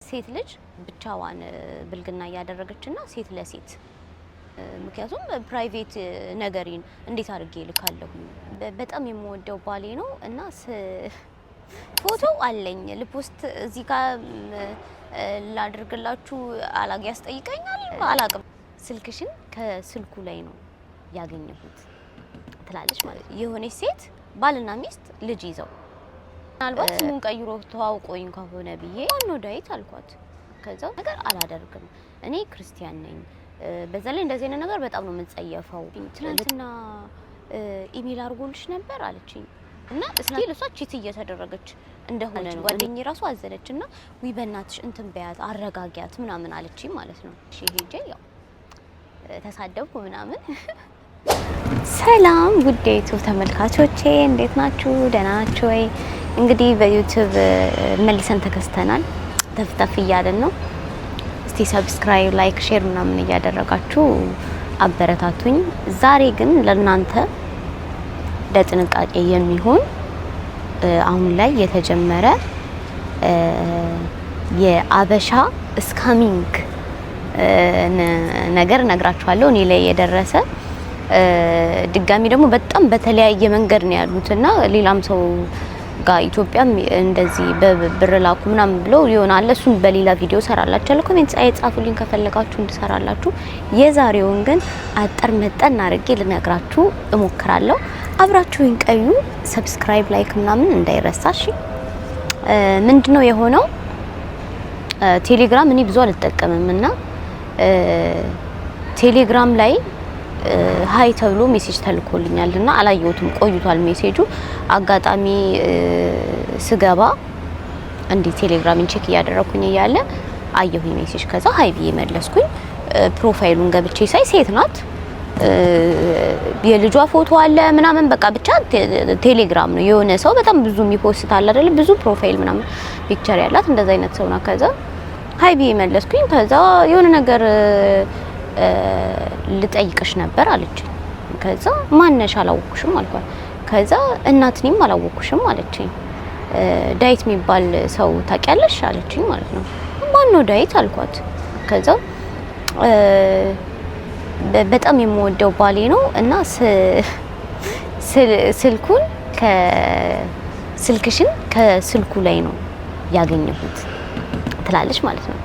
ሴት ልጅ ብቻዋን ብልግና እያደረገችና ሴት ለሴት፣ ምክንያቱም private ነገሬን እንዴት አድርጌ እልካለሁ? በጣም የምወደው ባሌ ነው እና ፎቶ አለኝ፣ ል post እዚህ ጋር ላድርግላችሁ አላግ ያስጠይቀኛል፣ አላቅም። ስልክሽን ከስልኩ ላይ ነው ያገኘሁት ትላለች ማለት ነው። የሆነች ሴት ባልና ሚስት ልጅ ይዘው፣ ምናልባት ስሙን ቀይሮ ተዋውቆኝ ከሆነ ብዬ ማነው ዳዊት አልኳት። ከዛ ነገር አላደርግም፣ እኔ ክርስቲያን ነኝ። በዛ ላይ እንደዚህ አይነት ነገር በጣም ነው የምጸየፈው። ትናንትና ኢሜል አድርጎልሽ ነበር አለችኝ። እና still እሷ cheat እየተደረገች እንደሆነ ነው። ጓደኛዬ ራሱ አዘነች እና ዊ በእናትሽ እንትን በያት፣ አረጋጊያት ምናምን አለችኝ ማለት ነው። እሺ ሄጄ ያው ተሳደብኩ ምናምን። ሰላም ውድ የ YouTube ተመልካቾቼ፣ እንዴት ናችሁ? ደህና ናችሁ ወይ? እንግዲህ በ YouTube መልሰን ተከስተናል። ተፍተፍ እያልን ነው። እስቲ subscribe፣ like፣ share ምናምን እያደረጋችሁ አበረታቱኝ። ዛሬ ግን ለእናንተ ለጥንቃቄ የሚሆን አሁን ላይ የተጀመረ የአበሻ scamming ነገር እነግራችኋለሁ። እኔ ላይ የደረሰ፣ ድጋሚ ደግሞ በጣም በተለያየ መንገድ ነው ያሉት እና ሌላም ሰው ጋር ኢትዮጵያም እንደዚህ በብር ላኩ ምናምን ብለው ይሆናል። እሱን በሌላ ቪዲዮ ሰራላችኋለሁ። Comment ላይ ጻፉልኝ ከፈለጋችሁ እንድሰራላችሁ። የዛሬውን ግን አጠር መጠን አድርጌ ልነግራችሁ እሞክራለሁ። አብራችሁኝ ቆዩ። Subscribe፣ like ምናምን እንዳይረሳ እሺ። ምንድነው የሆነው? ቴሌግራም እኔ ብዙ አልጠቀምም እና ቴሌግራም ላይ hi ተብሎ message ተልኮልኛል እና አላየሁትም፣ ቆይቷል message ኡ። አጋጣሚ ስገባ እንዲህ ቴሌግራምን check እያደረኩኝ እያለ አየሁኝ message። ከዛ hi ብዬ መለስኩኝ። Profile ኡን ገብቼ ሳይ ሴት ናት፣ የልጇ ፎቶ አለ ምናምን፣ በቃ ብቻ ቴሌግራም ነው፣ የሆነ ሰው በጣም ብዙ የሚ post አለ አይደል? ብዙ profile ምናምን picture ያላት እንደዛ አይነት ሰው ናት። ከዛ hi ብዬ መለስኩኝ። ከዛ የሆነ ነገር ልጠይቅሽ ነበር አለችኝ። ከዛ ማነሽ፣ አላወኩሽም አልኳት። ከዛ እናት እኔም አላወኩሽም አለችኝ። ዳዊት የሚባል ሰው ታውቂያለሽ አለችኝ ማለት ነው። ማን ነው ዳዊት አልኳት። ከዛ በጣም የምወደው ባሌ ነው እና ስልኩን ስልክሽን ከስልኩ ላይ ነው ያገኘሁት ትላለች ማለት ነው።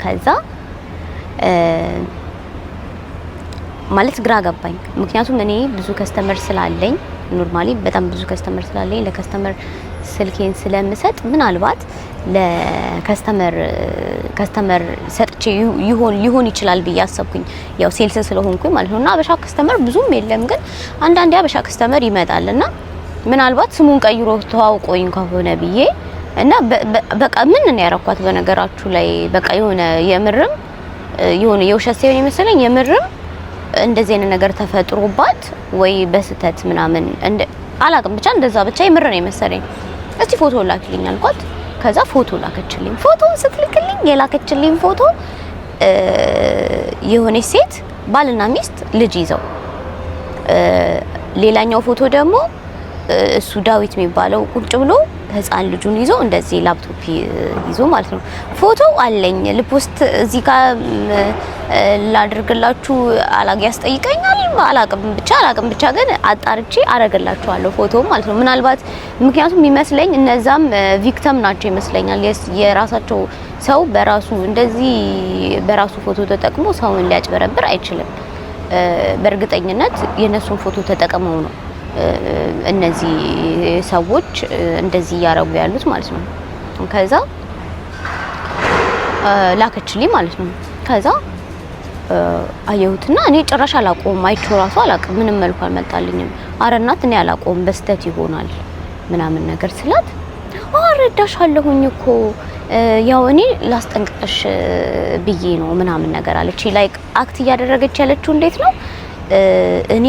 ከዛ ማለት ግራ ገባኝ። ምክንያቱም እኔ ብዙ customer ስላለኝ፣ normally በጣም ብዙ customer ስላለኝ፣ ለ customer ስልኬን ስለምሰጥ ምናልባት ለ customer ሰጥቼ ይሆን ሊሆን ይችላል ብዬ አሰብኩኝ። ያው sales ስለሆንኩኝ ማለት ነው። እና አበሻ customer ብዙም የለም፣ ግን አንዳንዴ አበሻ customer ይመጣል እና ምናልባት ስሙን ቀይሮ ተዋውቆኝ ከሆነ ብዬ እና በቃ ምን ነው ያረኳት በነገራችሁ ላይ፣ በቃ የሆነ የምርም የሆነ የውሸት ሳይሆን የመሰለኝ የምርም እንደዚህ አይነት ነገር ተፈጥሮባት ወይ በስህተት ምናምን አላቅም፣ ብቻ እንደዛ ብቻ የምር ነው የመሰለኝ። እስቲ ፎቶ ላኪልኝ አልኳት። ከዛ ፎቶ ላከችልኝ። ፎቶውን ስትልክልኝ የላከችልኝ ፎቶ የሆነች ሴት ባልና ሚስት ልጅ ይዘው፣ ሌላኛው ፎቶ ደግሞ እሱ ዳዊት የሚባለው ቁጭ ብሎ ህፃን ልጁን ይዞ እንደዚህ ላፕቶፕ ይዞ ማለት ነው። ፎቶ አለኝ፣ ል post እዚህ ጋር ላድርግላችሁ አላግ ያስጠይቀኛል፣ አላቅም፣ ብቻ አላቅም፣ ብቻ ግን አጣርቼ አረግላችኋለሁ ፎቶ ማለት ነው። ምናልባት ምክንያቱም የሚመስለኝ እነዛም victim ናቸው ይመስለኛል። የራሳቸው ሰው በራሱ እንደዚህ በራሱ ፎቶ ተጠቅሞ ሰውን ሊያጭበረብር አይችልም። በእርግጠኝነት የነሱን ፎቶ ተጠቅመው ነው እነዚህ ሰዎች እንደዚህ እያረጉ ያሉት ማለት ነው። ከዛ ላከችልኝ ማለት ነው። ከዛ አየሁትና እኔ ጭራሽ አላቆም፣ አይቼው ራሱ አላቅም፣ ምንም መልኩ አልመጣልኝም። አረ እናት እኔ አላቆም፣ በስተት ይሆናል ምናምን ነገር ስላት አረዳሻለሁኝ እኮ፣ ያው እኔ ላስጠንቅቅሽ ብዬ ነው ምናምን ነገር አለች። Like act እያደረገች ያለችው እንዴት ነው፣ እኔ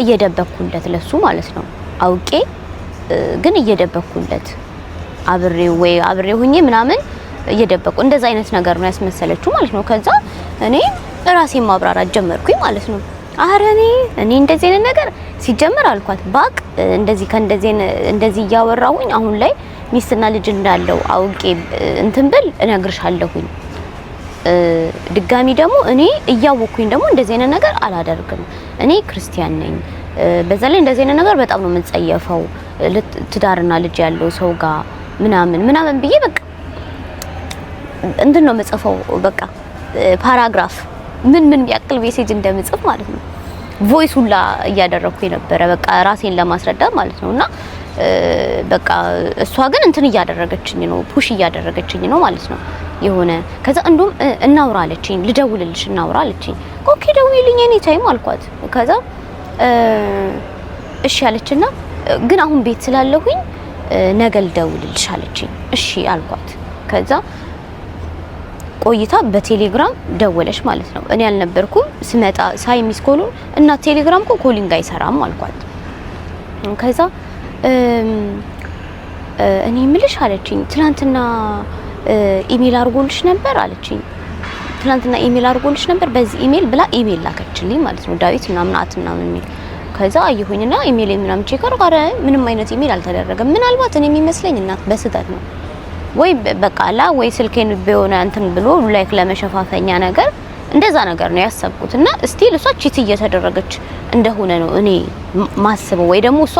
እየደበኩለት ለሱ ማለት ነው፣ አውቄ ግን እየደበኩለት አብሬው ወይ አብሬው ሁኜ ምናምን እየደበቁ እንደዛ አይነት ነገር ነው ያስመሰለችው ማለት ነው። ከዛ እኔ ራሴን ማብራራት ጀመርኩኝ ማለት ነው። አረ እኔ እንደዚህ አይነት ነገር ሲጀመር አልኳት ባቅ እንደዚህ ከእንደዚህ እንደዚህ እያወራሁኝ አሁን ላይ ሚስትና ልጅ እንዳለው አውቄ እንትን ብል እነግርሻለሁኝ። ድጋሚ ደግሞ እኔ እያወኩኝ ደግሞ እንደዚህ አይነት ነገር አላደርግም። እኔ ክርስቲያን ነኝ። በዛ ላይ እንደዚህ አይነት ነገር በጣም ነው የምንጸየፈው፣ ትዳርና ልጅ ያለው ሰው ጋር ምናምን ምናምን ብዬ በቃ እንትን ነው የምጽፈው። በቃ paragraph ምን ምን ያክል message እንደምጽፍ ማለት ነው። Voice ሁላ እያደረኩ የነበረ በቃ ራሴን ለማስረዳት ማለት ነው። እና በቃ እሷ ግን እንትን እያደረገችኝ ነው፣ push እያደረገችኝ ነው ማለት ነው። የሆነ ከዛ እንደውም እናውራ አለችኝ፣ ልደውልልሽ እናውራ አለችኝ። Okay ደውይልኝ any time አልኳት። ከዛ እሺ አለችና ግን አሁን ቤት ስላለሁኝ ነገ ልደውልልሽ አለችኝ። እሺ አልኳት። ከዛ ቆይታ በቴሌግራም ደወለች ማለት ነው። እኔ አልነበርኩም። ስመጣ ሳይ missed call ኡ እና ቴሌግራም እኮ calling አይሰራም አልኳት። ከዛ እኔ ምልሽ አለችኝ፣ ትናንትና ኢሜል አድርጎልሽ ነበር አለችኝ። ትናንትና ኢሜል አድርጎልሽ ነበር በዚህ ኢሜል ብላ ኢሜል ላከችልኝ ማለት ነው። ዳዊት ምናምን at ምናምን የሚል። ከዛ አየሁኝና ኢሜል ምናምን check አደረኩ። ኧረ ምንም አይነት ኢሜል አልተደረገም። ምናልባት እኔ የሚመስለኝ እናት በስህተት ነው ወይ በቃ ላ ወይ ስልኬን በሆነ እንትን ብሎ like ለመሸፋፈኛ ነገር እንደዛ ነገር ነው ያሰብኩት። እና still እሷ cheat እየተደረገች እንደሆነ ነው እኔ ማስበው፣ ወይ ደግሞ እሷ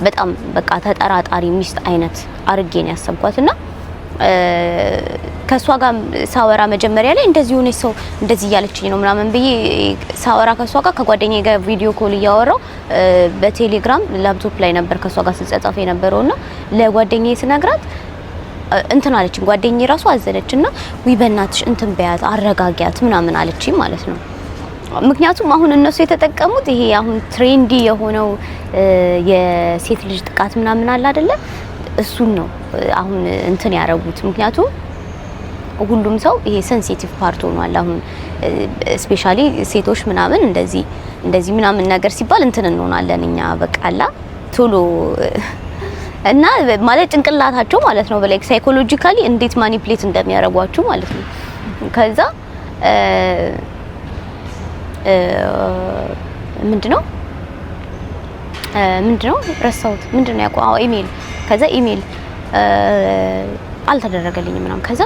በጣም በቃ ተጠራጣሪ ሚስት አይነት አርጌ ነው ያሰብኳት። እና ከእሷ ጋር ሳወራ መጀመሪያ ላይ እንደዚህ የሆነች ሰው እንደዚህ እያለችኝ ነው ምናምን ብዬ ሳወራ ከእሷ ጋር ከጓደኛዬ ጋር video call እያወራው በቴሌግራም ላፕቶፕ ላይ ነበር ከእሷ ጋር ስጻጻፍ የነበረውና ለጓደኛዬ ስነግራት እንትን አለችኝ። ጓደኛዬ ራሱ አዘነች እና ዊ በእናትሽ እንትን በያት አረጋጊያት ምናምን አለችኝ ማለት ነው። ምክንያቱም አሁን እነሱ የተጠቀሙት ይሄ አሁን trendy የሆነው የሴት ልጅ ጥቃት ምናምን አለ አይደለ? እሱን ነው አሁን እንትን ያደረጉት። ምክንያቱም ሁሉም ሰው ይሄ sensitive part ሆኗል። አሁን especially ሴቶች ምናምን እንደዚህ እንደዚህ ምናምን ነገር ሲባል እንትን እንሆናለን እኛ በቃላ ቶሎ እና ማለት ጭንቅላታቸው ማለት ነው በ like psychologically እንዴት manipulate እንደሚያደርጓችሁ ማለት ነው። ከዛ ምንድነው ረሳሁት። ምንድነው ያውቀው? አዎ ኢሜል። ከዛ ኢሜል አልተደረገልኝም ምናምን። ከዛ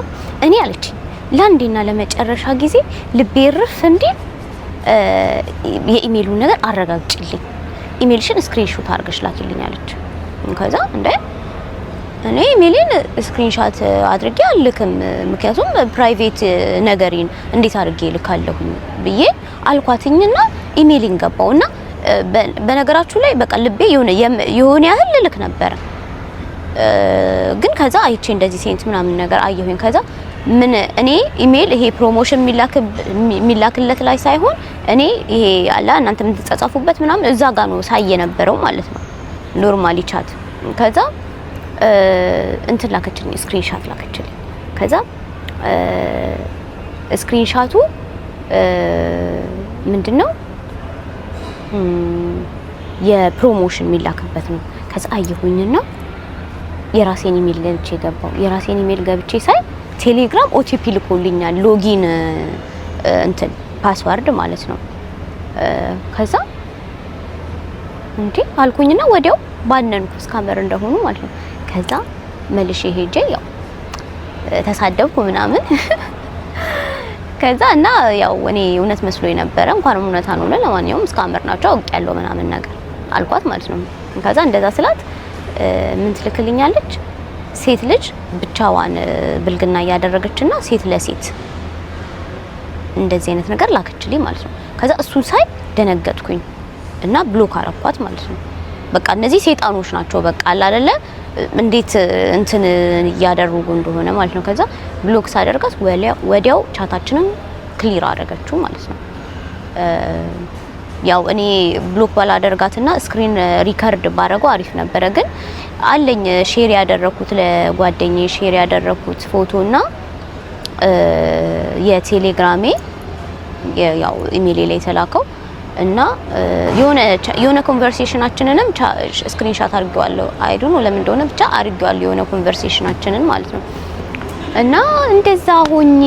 እኔ አለችኝ ለአንዴና ለመጨረሻ ጊዜ ልቤ እርፍ እንዲል የኢሜሉን ነገር አረጋግጭልኝ፣ ኢሜልሽን screenshot አድርገሽ ላኪልኝ አለች። ከዛ እንደ እኔ ኢሜሌን screenshot አድርጌ አልልክም፣ ምክንያቱም private ነገሬን እንዴት አድርጌ እልካለሁኝ ብዬ አልኳትኝና ኢሜሌን ገባውና በነገራችሁ ላይ በቃ ልቤ የሆነ ያህል ልልክ ነበረ፣ ግን ከዛ አይቼ እንደዚህ sent ምናምን ነገር አየሁኝ። ከዛ ምን እኔ ኢሜል ይሄ promotion የሚላክለት ላይ ሳይሆን እኔ ይሄ አላ እናንተ የምትጻጻፉበት ምናምን እዛ ጋር ነው ሳይ የነበረው ማለት ነው፣ normally chat። ከዛ እንትን ላከችልኝ፣ screenshot ላከችልኝ። ከዛ screenshot ኡ ምንድነው የ promotion የሚላክበት ነው። ከዛ አየሁኝና የራሴን ኢሜል ገብቼ ገባው። የራሴን ኢሜል ገብቼ ሳይ ቴሌግራም OTP ልኮልኛል፣ login እንትን password ማለት ነው። ከዛ እንዴ አልኩኝና ወዲያው ባነንኩ scammer እንደሆኑ ማለት ነው። ከዛ መልሼ ሄጄ ያው ተሳደብኩ ምናምን። ከዛ እና ያው እኔ እውነት መስሎ የነበረ እንኳንም እውነት አልሆነ። ለማንኛውም scammer ናቸው አውቄያለሁ ምናምን ነገር አልኳት ማለት ነው። ከዛ እንደዛ ስላት ምን ትልክልኛለች? ሴት ልጅ ብቻዋን ብልግና እያደረገችና ሴት ለሴት እንደዚህ አይነት ነገር ላከችልኝ ማለት ነው። ከዛ እሱን ሳይ ደነገጥኩኝ እና block አረኳት ማለት ነው። በቃ እነዚህ ሰይጣኖች ናቸው። በቃ አለ አይደለ እንዴት እንትን እያደረጉ እንደሆነ ማለት ነው። ከዛ block ሳደርጋት ወዲያው chat ኣችንን clear አደረገችው ማለት ነው። ያው እኔ block ባላደርጋትና screen record ባረገው አሪፍ ነበረ። ግን አለኝ share ያደረኩት ለጓደኛዬ share ያደረኩት ፎቶና የቴሌግራሜ ያው ኢሜሌ ላይ የተላከው እና የሆነ conversation ኣችንንም screenshot አድርጌዋለሁ። I don't know ለምን እንደሆነ ብቻ አድርጌዋለሁ የሆነ conversation ኣችንን ማለት ነው። እና እንደዛ ሆኜ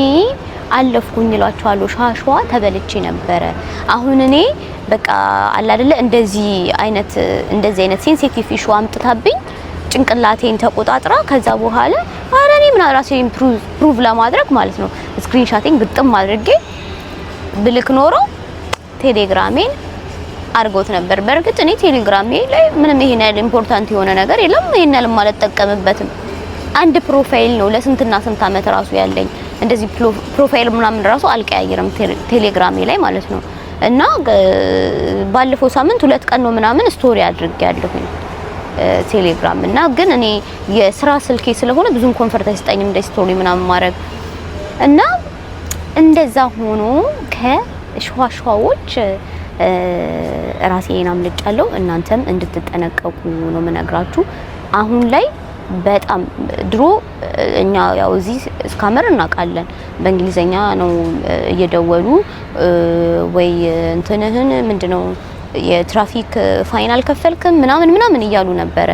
አለፍኩኝ እላችኋለሁ። ሻሽዋ ተበልቼ ነበረ። አሁን እኔ በቃ አለ አይደለ እንደዚህ አይነት sensitive issue አምጥታብኝ ጭንቅላቴን ተቆጣጥራ ከዛ በኋላ ኧረ እኔ ምን ራሴን prove ለማድረግ ማለት ነው screenshot ኤን ግጥም አድርጌ ብልክ ኖሮ ቴሌግራሜን አድርጎት ነበር። በእርግጥ እኔ ቴሌግራሜ ላይ ምንም ይሄን ያህል important የሆነ ነገር የለም። ይሄን ያህል አልጠቀምበትም። አንድ profile ነው ለስንትና ስንት አመት ራሱ ያለኝ። እንደዚህ profile ምናምን ራሱ አልቀያየርም ቴሌግራሜ ላይ ማለት ነው። እና ባለፈው ሳምንት 2 ቀን ነው ምናምን story አድርጌያለሁኝ ቴሌግራም። እና ግን እኔ የስራ ስልኬ ስለሆነ ብዙም comfort አይሰጠኝም እንደ story ምናምን ማድረግ። እና እንደዛ ሆኖ ከሸዋሸዋዎች ራሴን አምልጫለሁ። እናንተም እንድትጠነቀቁ ነው የምነግራችሁ። አሁን ላይ በጣም ድሮ እኛ ያው እዚህ scammer እናውቃለን። በእንግሊዘኛ ነው እየደወሉ ወይ እንትንህን ምንድነው የትራፊክ fine አልከፈልክም ምናምን ምናምን እያሉ ነበረ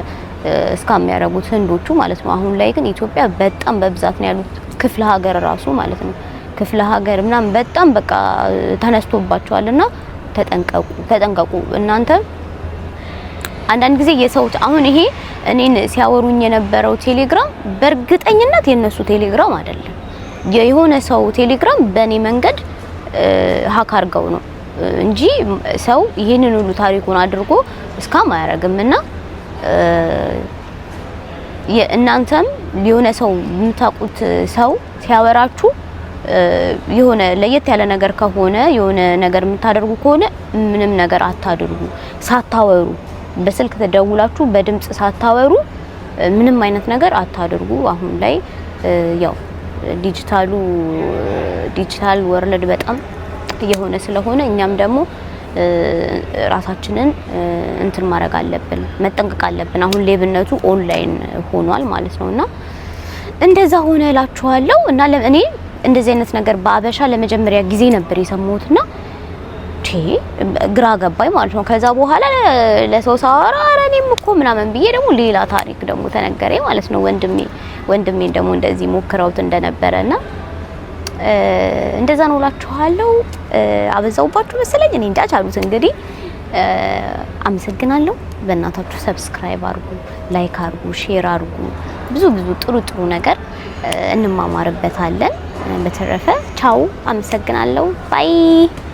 scam የሚያደርጉት ህንዶቹ ማለት ነው። አሁን ላይ ግን ኢትዮጵያ በጣም በብዛት ነው ያሉት፣ ክፍለ ሀገር ራሱ ማለት ነው። ክፍለ ሀገር ምናምን በጣም በቃ ተነስቶባቸዋል። እና ተጠንቀቁ፣ ተጠንቀቁ እናንተ። አንዳንድ ጊዜ የሰው አሁን ይሄ እኔን ሲያወሩኝ የነበረው ቴሌግራም በእርግጠኝነት የነሱ ቴሌግራም አይደለም። የሆነ ሰው ቴሌግራም በእኔ መንገድ hack አድርገው ነው እንጂ ሰው ይሄንን ሁሉ ታሪኩን አድርጎ scam አያደርግም። እና እናንተም የሆነ ሰው የምታውቁት ሰው ሲያወራችሁ የሆነ ለየት ያለ ነገር ከሆነ፣ የሆነ ነገር የምታደርጉ ከሆነ ምንም ነገር አታድርጉ። ሳታወሩ፣ በስልክ ተደውላችሁ በድምጽ ሳታወሩ ምንም አይነት ነገር አታድርጉ። አሁን ላይ ያው digital world በጣም እየሆነ ስለሆነ እኛም ደግሞ ራሳችንን እንትን ማድረግ አለብን፣ መጠንቀቅ አለብን። አሁን ሌብነቱ ኦንላይን ሆኗል ማለት ነውና እንደዛ ሆነ እላችኋለሁ። እና እኔ እንደዚህ አይነት ነገር በአበሻ ለመጀመሪያ ጊዜ ነበር የሰማሁትና ግራ ገባኝ ማለት ነው። ከዛ በኋላ ለሰው ሳወራ ኧረ እኔም እኮ ምናምን ብዬ ደግሞ ሌላ ታሪክ ደግሞ ተነገረኝ ማለት ነው። ወንድሜን ደግሞ እንደዚህ ሞክረውት እንደነበረና እንደዛ ነው እላችኋለሁ። አበዛውባችሁ መሰለኝ፣ እኔ እንጃ፣ ቻሉት እንግዲህ። አመሰግናለሁ። በእናታችሁ subscribe አድርጉ፣ like አድርጉ፣ share አድርጉ። ብዙ ብዙ ጥሩ ጥሩ ነገር እንማማርበታለን። በተረፈ ቻው፣ አመሰግናለሁ። Bye.